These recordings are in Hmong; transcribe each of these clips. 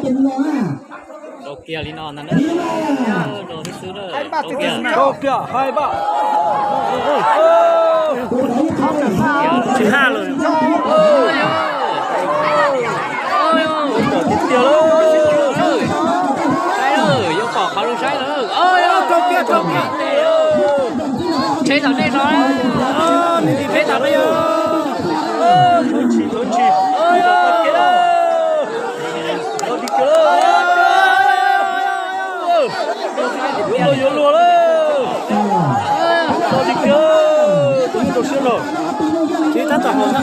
Rau kiag li no ntag na. Rau kiag, rau kiag, hai ba. Tsis haj lawm. Yuav pom qhov zoo saib lawm. Tsheb tom nej no, nws tim tsheb tom nej. Yuav luag, yuav luag lawm. Tus neeg rau siab los. Tsis tab tom los na.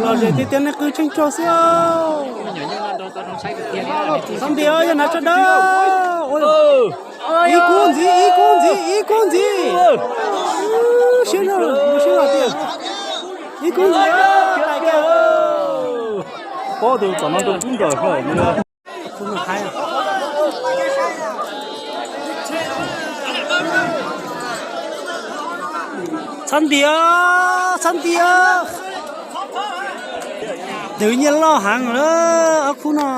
Los ze tiag tiag, nej qw tsheej tsuag xwb. Txhob nti os, yog hnav tsho dawb. Ib kub ntxiv, ib kub ntxiv, ib kub ntxiv. Siab zog, siab zog tiag. Ib kub ntxiv, lais kiag. Pob tus tom no rau kub nrawm. Txhob nti os, txhob nti os. Twv nyiaj loj heev lawm ob khub no.